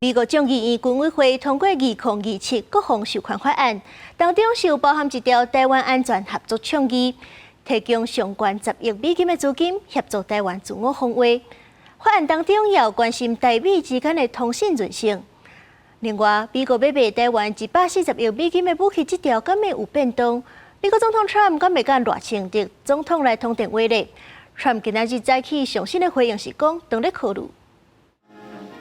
美國眾議院軍委會通過2027國防授權法案，當中就包含一條台灣安全合作倡議，提供上懸10億美金的資金協助台灣自我防衛。法案當中也有關心台美之間的通訊韌性。另外，美國欲賣台灣140億美金的武器，這條敢會有變動？美國總統川普敢會佮賴清德總統來通電話咧？川普今仔日早起上新的回應是講，當咧考慮。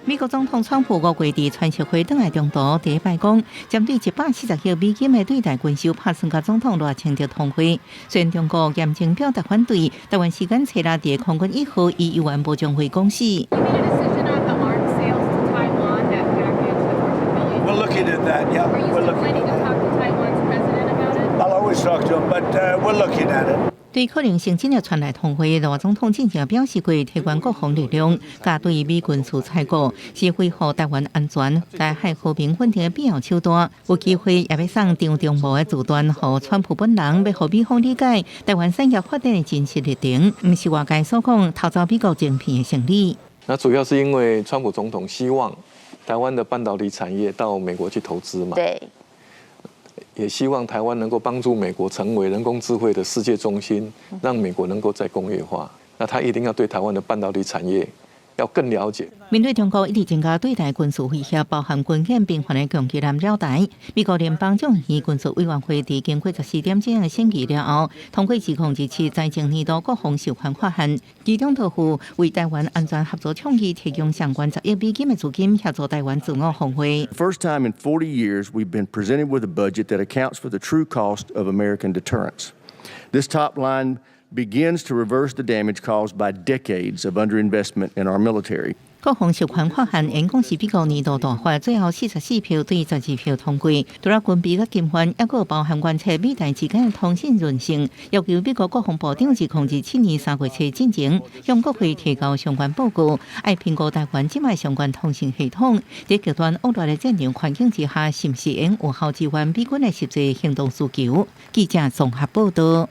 美國總統川普五月佇川習會轉來中途，佇白宮針對140億美金的對台軍售拍算佮總統賴清德通話。雖然中國嚴正表達反對，台灣時間初六佇空軍一號伊猶原無將話講死。 We're looking at that. Yeah, we're looking at that. I'll always talk to him, but we're looking at it. 對可能性進入傳來通話，賴總統進前表示過，提懸國防力量，佮對美軍事採購，是維護台灣安全、台海和平穩定的必要手段。有機會也欲送張忠謀的辭傳予川普本人，欲予美方理解台灣產業發展的真實歷程，毋是外界所講偷走美國晶片的生理。那主要是因為川普總統希望台灣的半導體產業到美國去投資嘛。也希望台灣能夠幫助美國成為人工智慧的世界中心，讓美國能夠再工業化。那他一定要對台灣的半導體產業要更了解。面對中國一直增加對台軍事威脅，包含軍演頻繁的攻擊艦繞台，美國聯邦眾議院軍事委員會佇經過14點鐘的審議了後，通過2027財政年度國防授權法案，其中就附為台灣安全合作倡議提供上懸10億美金的資金，協助台灣自我防衛。 First time in 40 years we've been presented with a budget that accounts for the true cost of American deterrence. This top line begins to reverse the damage caused by decades of underinvestment in our military. 國防授權法案總共是美國年度大法，最後44票對12票通過。除了軍備佮金援，猶閣包含關切美台之間的通訊韌性，要求美國國防部長2027年3月初進前向國會提交相關報告，愛評估台灣這擺相關通訊系統，佇極端惡劣的戰場環境之下，是毋是會有效支援美軍的實際行動需求？記者綜合報道。